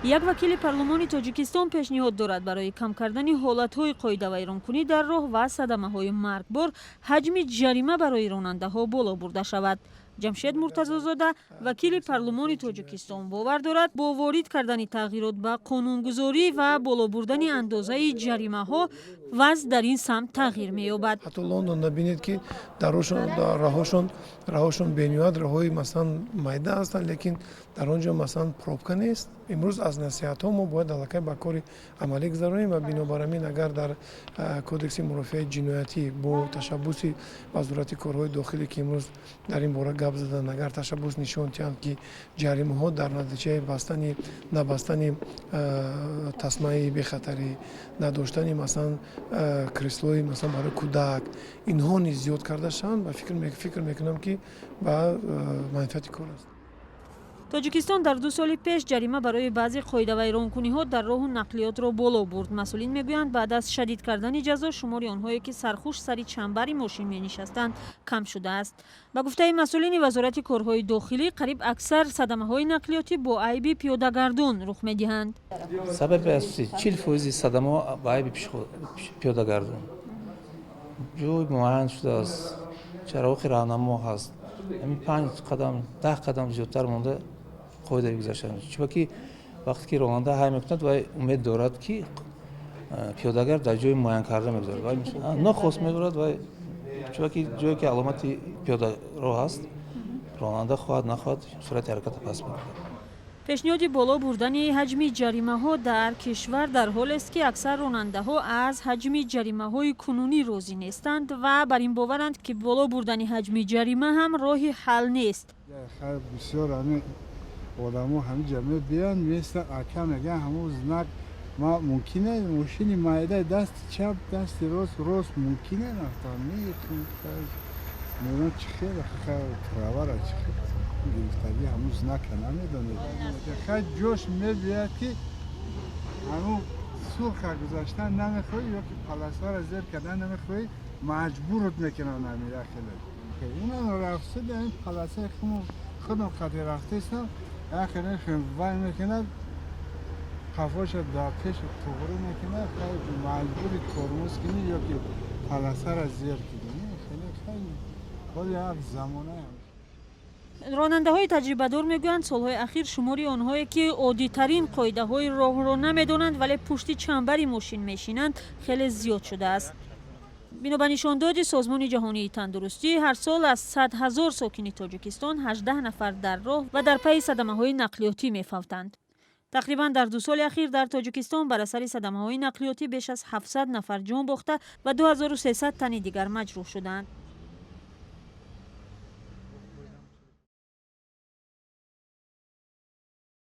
Як вакили парлумони Тоҷикистон пешниҳод дорад, барои кам кардани ҳолатҳои қоидавайронкунӣ дар роҳ ва садамаҳои маргбор ҳаҷми ҷарима барои ронандаҳо боло бурда шавад. Ҷамшед Муртазозода, вакили парлумони Тоҷикистон, бовар дорад, бо ворид кардани тағйирот ба қонунгузорӣ ва боло бурдани андозаи ҷаримаҳо вазъ дар ин самт тағйир меёбад. Ҳатто Лондонда бинед, ки дар роҳошон бениҳоят роҳҳои, масалан, майда ҳастанд, лекин дар он ҷо, масалан, пробка нест. Имрӯз аз насиҳатҳо мо бояд аллакай ба кори амалӣ гузаронем ва бинобар ҳамин, агар дар Кодекси мурофиаи ҷиноятӣ бо ташаббуси Вазорати корҳои дохилӣ, ки имрӯз дар ин бора гап заданд, агар ташаббус нишон диҳанд, ки ҷаримаҳо дар натиҷаи бастани набастани тасмаи бехатарӣ, надоштани, масалан, креслои, масалан, барои кӯдак, инҳо низ зиёд карда шаванд, ба фикр мекунам, ки ба манфиати кор аст. Тоҷикистон дар 2 соли пеш ҷарима барои баъзе қоидавайронкуниҳо дар роҳу нақлиётро боло бурд. Масъулин мегӯянд, баъд аз шадид кардани ҷазо шумори онҳое, ки сархуш сари чанбари мошин менишастанд, кам шудааст. Ба гуфтаи масъулини Вазорати корҳои дохилӣ, қариб аксар садамаҳои нақлиётӣ бо айби пиёдагардон рух медиҳанд. Сабаби асосӣ, 40 фоизи садамаҳо ба айби пиёдагардон. Ҷой муайян шудааст, чароғи роҳнамо ҳаст, ҳамин 5 қадам, 10 қадам зиёдтар монда қоида гузаштан. Чунки вақте ки ронанда ҳай мекунад, вай умед дорад, ки пиёдагард дар ҷои муайян карда мегузарад, нохост мебарад вай, чунки ҷое ки аломати пиёдароҳ ҳаст, ронанда хоҳад нахоҳад суръати ҳаракатро паст мекунад. Пешниҳоди боло бурдани ҳаҷми ҷаримаҳо дар кишвар дар ҳолест, ки аксар ронандаҳо аз ҳаҷми ҷаримаҳои кунунӣ розӣ нестанд ва бар ин боваранд, ки боло бурдани ҳаҷми ҷарима ҳам роҳи ҳал нест. Бисёр ҳамин одамо ҳамин ҷа мебиёнд, места, ака, мегӯян, ҳамун знак ма мумкине, мошини майда дасти чап, дасти рост, рост мумкине рафтан. Мегӯям, чӣ хел правара, чӣ хел гирифтагӣ, ҳамун знака намедонед. Хай, ҷош мебиёяд, ки ҳамун сурха гузаштан намехоҳӣ ё ки полосара зер кардан намехоҳӣ, маҷбурут мекунанд. Ҳамин яхеле унам рафтида, ин полосаи худам қади рафтестам, яхеле вай мекунад, қафоша дар пеши туғрӣ мекунад, маҷбури тормоз кунӣ ё ки полосара зер кунӣ. Хеле хай, ҳоли як замона. Ронандаҳои таҷрибадор мегӯянд, солҳои ахир шумори онҳое, ки оддитарин қоидаҳои роҳро намедонанд, вале пушти чанбари мошин мешинанд, хеле зиёд шудааст. Бино ба нишондоди Созмони ҷаҳонии тандурустӣ, ҳар сол аз 100 000 сокини Тоҷикистон 18 нафар дар роҳ ва дар пайи садамаҳои нақлиётӣ мефавтанд. Тақрибан дар 2 соли ахир дар Тоҷикистон бар асари садамаҳои нақлиётӣ беш аз 700 нафар ҷон бохта ва 2300 тани дигар маҷрӯҳ шуданд.